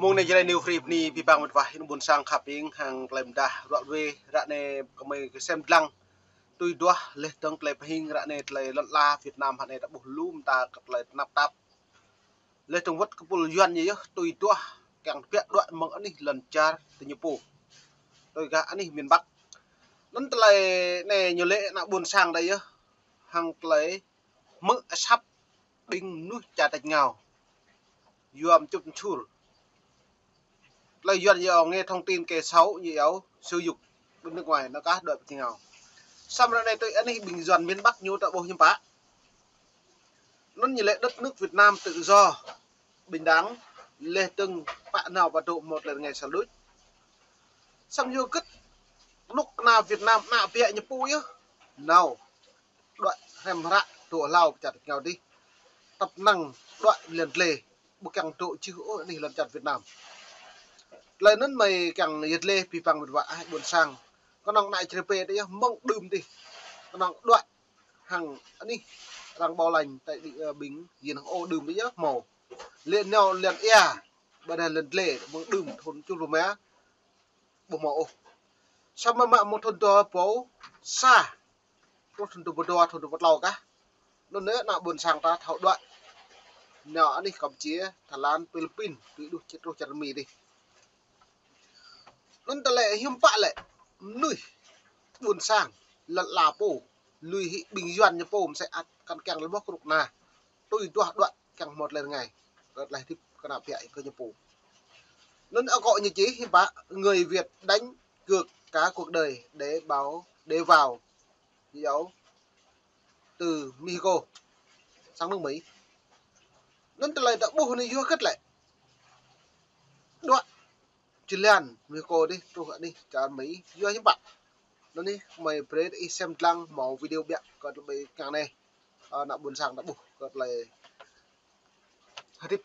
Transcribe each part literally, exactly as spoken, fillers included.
Mông anai Jrai New Free bơni abih bang met wa, ƀing ƀôn sang khăp hing hăng tơlơi mơdah ră ruai ră anai kơmơi kơsem dlăng tui duah laih dơ̆ng tơlơi pơhing ră anai tơlơi lŏn ala Việt Nam hă anai ta ƀuh lŏm ta kơ tơlơi tơnap tap. Laih dơ̆ng wơ̆t kơ pul Yuan ñu yơh tui duah kiăng tơbiă đuaĭ mơ̆ng anih lŏn čar tơ ñu pô. Tui gah anih miền Bắc. Anŭn tơlơi anai ñu lĕ ană ƀôn sang đơi yơh. Hăng tơlơi hmư̆ asăp ƀing mơnuih čar tač rơngiao. Yua mơčŭt mơčhur. Tơlơi Yuan ñu iâu nghe thông tin kẻ xấu ñu iâu xúi giục ƀing nước ngoài nao kah đuaĭ pơ tač rơngiao. Samơ̆ ră anai tui anih ƀing Yuan miền Bắc ñu ta ƀuh hiư̆m pă. Anŭn ñu lĕ đất nước Việt Nam tự do, bình đẳng, laih dơ̆ng pă nao pă dŏ hmâo tơlơi rơngai sa luč. Samơ̆ yua hơgĕt kơnuk kơna Việt Nam ană biă ñu pô yơh nao đuaĭ hrăm hră dŏ hlâo pơ čar tač rơngiao dih. Tăp năng đuaĭ lŏn glai, ƀu kiăng dŏ jưh ôh anih lŏn čar Việt Nam. Tơlơi anŭn mơi kiăng yơh glai abih bang met wa ah ƀôn sang. Kơnơ̆ng ană Jrai pơ đơi yơh mơ̆ng đưm dih. Kơnơ̆ng đuaĭ hăng anih arăng bảo lãnh tơlơi đĭ, ơ, ƀing Yuan hăng Âu đưm dih yơh hmâo. Lĕ nao lŏn ia, ƀôdah lŏn glai, mơ̆ng đưm thun čuh rơma ƀu hmâo ôh. Samơ̆ mă mơ̆ng thun dua rơbâo sa truh thun dua rơbâo dua, thun dua rơbâo klâo kah. Anŭn yơh ană ƀôn sang ta thâo đuaĭ nao anih Campuchia, Thái Lan, Philippin, tui đuaĭ čar, truh čar Mi dih. Anŭn tơlơi hiư̆m pă lĕ mơnuih ƀôn sang lŏn ala pô, lui hĭ ƀing Yuan ñu pô mơsĕ ăt kăn kiăng lơmoh kơnuk kơna tui duah đuaĭ kiăng hmâo tơlơi rơngai, kơ tơlơi hơdip kơ ană biă kơ ñu pô. Anŭn akŏ ñu čih hiư̆m pă: người Việt đánh cược cả cuộc đời để bảo, để vào, ñu iâu từ Mexico sang nước Mỹ. Anŭn tơlơi ta ƀuh anai yua hơgĕt lĕ đuaĭ jơlan Mexico dih truh anih čar Mi yua hiư̆m pă. Anŭn anai mơi brơi ih sem dlăng hmâo video biă kơ tơlơi ƀing anai. Ơ, ană ƀôn sang ta ƀuh kơ tơlơi hơdip.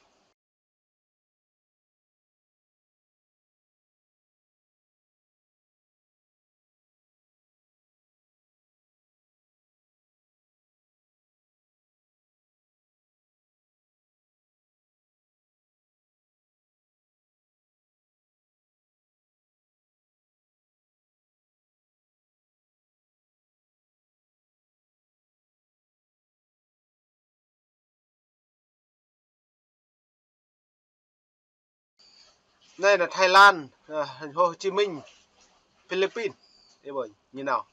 Anai nă Thái Lan, ơ, Hồ Chí Minh, Philippin. Ih ƀuh, ñu nao.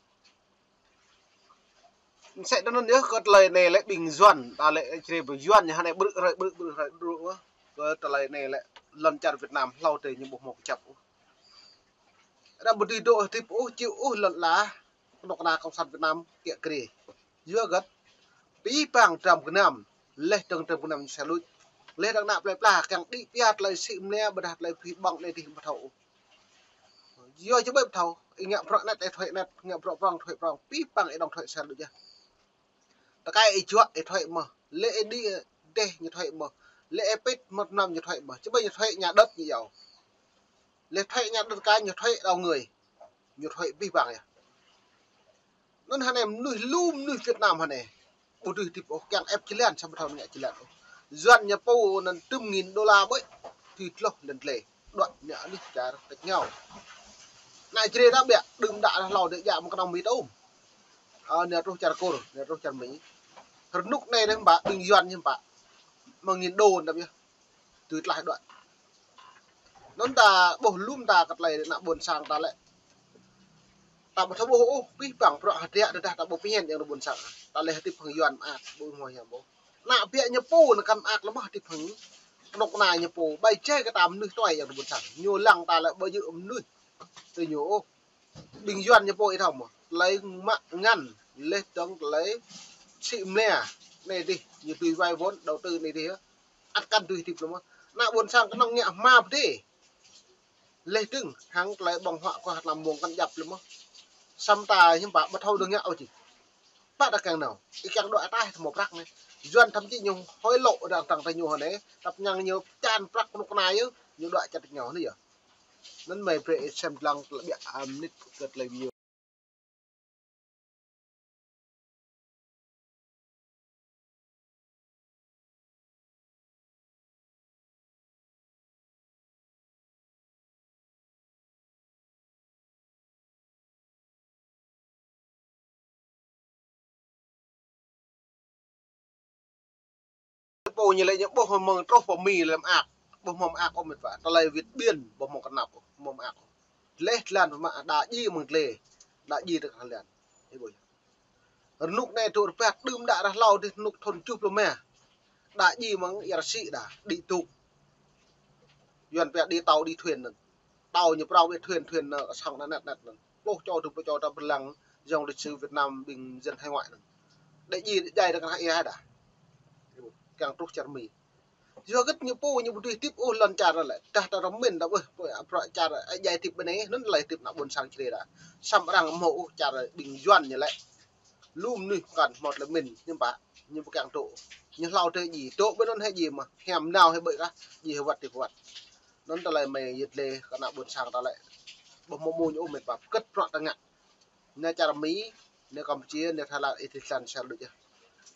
Mơsĕ tui anŭn yơh kơ tơlơi anai lĕ ƀing Yuan, ta lĕ čre ƀing Yuan ñu hơnai brư̆ hrơi brư̆ brư̆ hrơi brư̆. Kơ tơlơi anai lĕ lŏn čar Việt Nam hlâo tơi ñu ƀu hmâo kơjăp ôh. Ră ƀu dưi dŏ hơdip ôh, či ôh lŏn ala kơnuk kơna Cộng sản Việt Nam kiă kriê. Yua hơgĕt abih bang dram gơnam, laih dơ̆ng dram gơnam sa luč. Laih dơ̆ng ană plơi pla kiăng đĭ pia tơlơi sĭ mơnia ƀôdah tơlơi pơhĭ ƀơ̆ng anai dih ƀu thâo ôh. Yua či ƀai ƀu thâo, ih ngă bruă anet, ih thuê anet, ngă bruă prŏng, thuê prŏng, abih bang ih dŏng thuê sa luč yơh. Tơkai ih juă, ih thuê mơ̆n. Lĕ ih đĭ, ih dêh, ñu thuê mơ̆n. Lĕ ih pĭt, mơ̆t mlam, ñu thuê mơ̆n. Či ƀai ñu thuê nhà đất ñu iâu. Lĕ thuê nhà đất ka ñu thuê đầu người. Ñu thuê abih bang yơh. Anŭn hơnai mơnuih lu mơnuih Việt Nam hơnai. Ƀu dưi hơdip ôh, kiăng ĕp jơlan samơ̆ thâo ngă jơlan ôh. Yuan ñu pô anŭn tơm nghìn đô la ƀơi. Tui tloh lŏn glai. Đuaĭ nao anih čar tač rơngiao. Ană čre ta biă, đưm đă hlâo dêh djă mơ̆ng kơnong Mi tơm. Ơ, nao truh čar Kur, nao truh čar Mi. Rơnŭk anai dih hiư̆m pă, ƀing Yuan hiư̆m pă. Mơ̆ng nghìn đô anŭn yơh. Tui tlaih đuaĭ. Anŭn ta ƀuh lŏm ta kơ tơlơi ană ƀôn sang ta lĕ. Ta ƀu thâo ƀuh ôh, abih bang bruă hơdră tơdah ta ƀu pơñen yang ană ƀôn sang. Ta lĕ hơdip hăng Yuan mơak, ƀu hmâo hiam ôh. Ană biă ñu pô anŭn kăn mơak lơmoh hơdip hăng kơnuk kơna ñu pô. Ƀai jai kơ ta mơnuih tuai yang ană ƀôn sang. Ñu lăng ta lĕ ƀu djơ̆ mơnuih tui ñu ôh. Ƀing Yuan ñu pô ih thâo mơ̆n. Tơlơi mă ngăn, laih dơ̆ng tơlơi sĭ mơnia. Anai dih, ñu tui vay vốn, đầu tư anai dih yơh. Ăt kăn dưi hơdip lơmoh. Ană ƀôn sang kơnơ̆ng ngă hma pơdai. Laih dơ̆ng hăng tơlơi ƀơ̆ng huă kơ hơt lăm mông kăn djăp lơmoh. Samơ̆ ta hiư̆m pă ƀu thâo dơ̆ng ngă ôh či. Pă ta kiăng nao. Ih kiăng đuaĭ ataih ta hmâo prăk anai. Yuan thậm chí ñu hối lộ arăng tơ̆ng ta ñu hơnai. Tăp năng ñu čan prăk kơnuk kơna yơh. Ñu đuaĭ čar tač rơngiao anai yơh. Anŭn mơi brơi ih sem dlăng tơlơi biă, ơ, mơnit kơ tơlơi video. Pô ñu lĕ ñu ƀuh mơ̆ng truh pơ Mi lĕ mơak. Ƀuh mơ̆ng mơak ôh met wa. Tơlơi wĭt ƀiên ƀuh mơ̆ng kơnăp ôh, mơ̆ng mơak ôh. Leh tlan mă đa djai mơ̆ng tlê. Đa djai tơ krah lăn. Ih ƀuh. Rơnŭk anai tŭ rơbat đưm đă rah hlâo dih rơnŭk thŭn tơjuh pluh rơma. Đa djai mơ̆ng ia rơsĭ đa, đĭ tŭk. Yuan pia đi tàu đi thuyền anŭn. Tàu ñu prong ƀiă thuyền, thuyền, ơ, song anŭn net net anŭn. Pluh čô, dua pluh čô ta pơlăng, dòng lịch sử Việt Nam ƀing dân hải ngoại anŭn. Đa djai, djai tơ krah ia đa. Kiăng truh čar Mi. Yua hơget ñu pô ñu ƀu dưi hơdip ôh lŏn čar lĕ. Tah ta rơmĭn ta ƀuh, pô, ă, bruă čar, ă, djai hơdip ƀơi anai, anŭn tơlơi hơdip ană ƀôn sang Jrai đa. Samơ̆ arăng hmâo ôh čar ƀing Yuan ñu lĕ. Lu mơnuih pơkŏn hmâo tơlơi mĭn, ñu ƀă, ñu ƀu kiăng dŏ. Ñu hlâo tơ djai, dŏ ƀơi anŭn hĕ djai mơ̆, hiam nao hĕ ƀơi kah, djai hơwăt hơwăt. Anŭn tơlơi mơi yơh lĕ kơ ană ƀôn sang ta lĕ. Ƀuh mơ̆ mơ̆ ñu ôh met wa, pơkơ̆t bruă ta ngă. Nao čar Mi, nao Kampuchia, nao Thái Lan, ih tih lăn sel đôč yơh.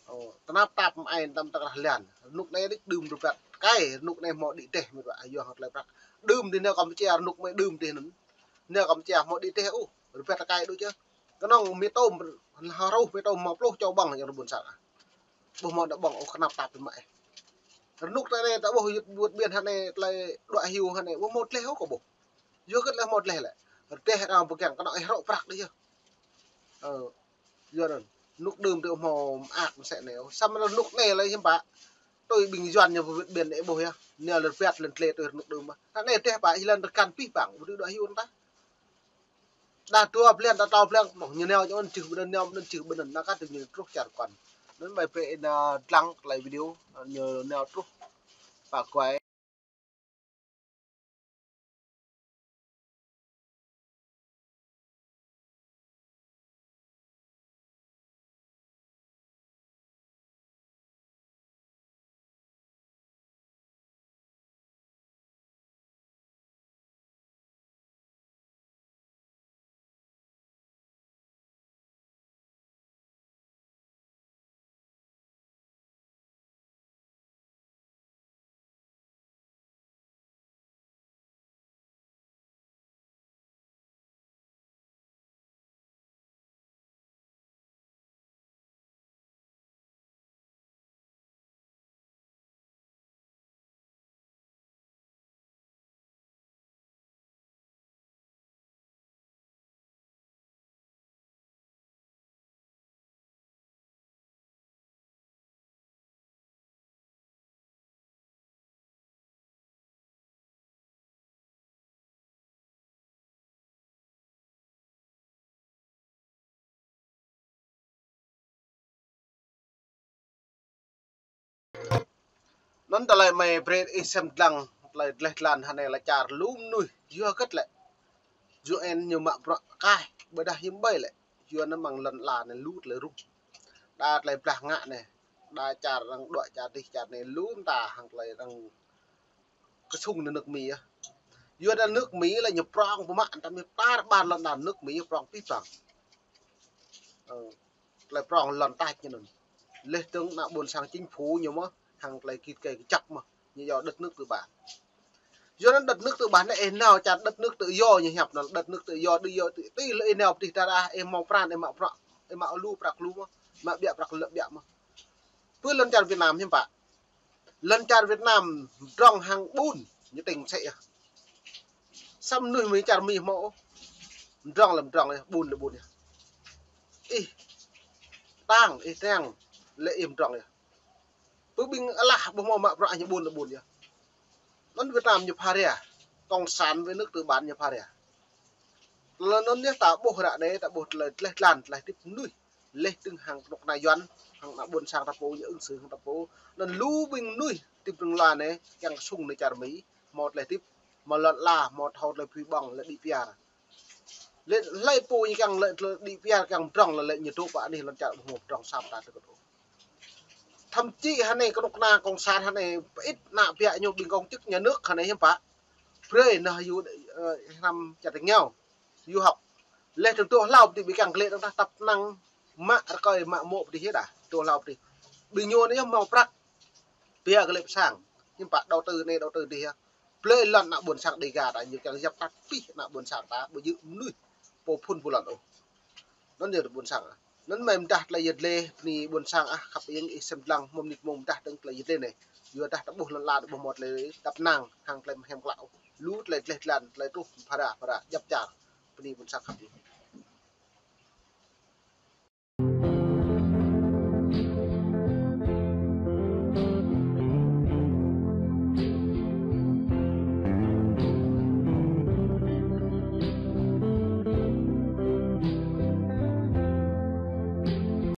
Ơ, tơnap tap mơai tăm tơ krah lăn. Rơnŭk anai đĭ đưm rơbat tơkai, rơnŭk anai hmâo đĭ teh met wa, yua hơget tơlơi prăk. Đưm dih nao Kampuchia, rơnŭk mơi đưm dih anŭn. Nao Kampuchia hmâo đĭ teh ôh, rơbat tơkai đôč yơh. Kơnơ̆ng Mi tôm, hơruh Mi tôm hmâo pluh čô ƀơ̆ng yang rơbun sar. Ƀuh hmâo đa ƀơ̆ng ôh kơnăp tap tơ mă ih. Rơnŭk ta anai ta ƀuh wĭt, wĭt ƀiên hă anai tơlơi đuaĭ hyu hă anai, ƀuh hmâo tleh ôh kơ ƀuh. Yua hơget lĕ hmâo tleh lĕ. Rơdêh arăng pơgang kơnơ̆ng ih rŏ prăk đôč yơh. Ơ, yua anŭn. Rơnŭk đưm tơ hmâo mơak mơsĕ anai. Samơ̆ rơnŭk anai lĕ hiư̆m pă. Tui ƀing Yuan ñu wĭt ƀiên anai ƀuh yơh. Ñu lĕ rơbat lŏn tlê tui rơnŭk đưm mơ̆. Hă anai rơdêh pă ih lŏn rơkăn pih păng. Ƀu dưi đuaĭ hyu ta. Đa dua blan, đa klâo blan, ñu nao čô anŭn čih ƀơi anŭn, nao anŭn čih ƀơi anŭn, nao kah tơ ñu truh čar kŏn. Anŭn ƀai pĕ ih nao dlăng tơlơi video, ñu nao truh pă guai. Anŭn tơlơi mơi brơi ih sem dlăng tơlơi dleh dlan hă anai lĕ čar lu mơnuih yua hơget lĕ. Yua anŭn ñu mă bruă kaih ƀôdah hiư̆m ƀai lĕ. Yua anŭn mơ̆ng lŏn ala anai lu tơlơi rŭng. Đa tơlơi blah ngă anai. Đa čar arăng đuaĭ čar dih čar anai lu mơta hăng tơlơi arăng kơsŭng nao nước Mi yơh. Yua anŭn nước Mi lĕ ñu prong pơmă, tăm ñu tar ƀar lŏn đa nước Mi prong pih păng. Ơ, tơlơi prong lŏn tač ñu anŭn. Leh dơ̆ng ană ƀôn sang chính phủ ñu mơ̆, hăng tơlơi kit kơi kơjăp mơ̆, ñu yua đất nước tư bản. Yua anŭn đất nước tư bản anai ih nao čar đất nước tự do ñu hiăp anŭn, đất nước tự do, tự do, tự, tự lĕ ih nao pơdih ta đa, ih hmâo pran, ih mă bruă, ih mă lu prăk lu mơ̆, mă ƀiă prăk lăp ƀiă mơ̆. Pơ lŏn čar Việt Nam hiư̆m pă. Lŏn čar Việt Nam mdrŏng hăng ƀun, ñu tĭng mơsĕ yơh. Samơ̆ mơnuih Mi čar Mi hmâo ôh. Mdrŏng lĕ mdrŏng yơh, ƀun lĕ ƀun yơh. Ih tang, ih tang, lĕ ih mdrŏng yơh. Pơ ƀing alah ƀu hmâo mă bruă ñu ƀun lĕ ƀun yơh. Anŭn Việt Nam ñu pha rai. Cộng sản với nước tư bản ñu pha rai. Tơlơi anŭn yơh ta ƀuh ră anai, ta ƀuh tơlơi dleh dlan, tơlơi hơdip mơnuih. Leh dơ̆ng hăng kơnuk kơna Yuan, hăng ană ƀôn sang ta pô, ñu ứng xử hăng ta pô. Anŭn lu ƀing mơnuih hơdip rơnŭk ala anai, kiăng kơsŭng nao čar Mi, hmâo tơlơi hơdip, hmâo lŏn ala, hmâo thâo tơlơi pui ƀơ̆ng, lĕ đĭ piar. Lĕ hlơi pô ñu kiăng lĕ tơlơi đĭ piar, kiăng mdrŏng lĕ, lĕ ñu dŏ pơ anih lŏn čar ƀu hmâo mdrŏng sa mơta tơkơt ôh. Thậm chí hă anai kơnuk kơna cộng sản hă anai, pơit ană ƀiă ñu ƀing công chức nhà nước hă anai hiư̆m pă. Brơi nao yu, ơ, hrăm čar tơngiao. Yu hŏk. Leh dơ̆ng dŏ hlâo pơdih ƀing kiăng glĕ dơ̆ng tah tăp năng mă rơkơi mă mô̆ pơdih yơh đa. Dŏ hlâo pơdih. Ƀing ñu anai yơh hmâo prăk. Pia glĕ pơ sang. Hiư̆m pă đầu tư anai đầu tư dih yơh. Blơi lŏn ană ƀôn sang Đêga ta ñu kiăng yap tăt pih ană ƀôn sang ta ƀu djơ̆ mơnuih pô phun pô lŏn ôh. Anŭn yơh ƀôn sang. Anŭn mơ̆ mơdah tơlơi yơh lĕ bơni ƀôn sang ah khăp ing ih sem lăng mơ̆ mơnit mơ̆ng mơdah dơ̆ng tơlơi yơh lĕ anai. Yua dah ta ƀuh lŏn ala ƀu hmâo tơlơi dăp năng hăng tơlơi mơhiam klă ôh. Lu tơlơi dleh dlan tơlơi truh phara phara djăp čar. Bơni ƀôn sang khăp ing.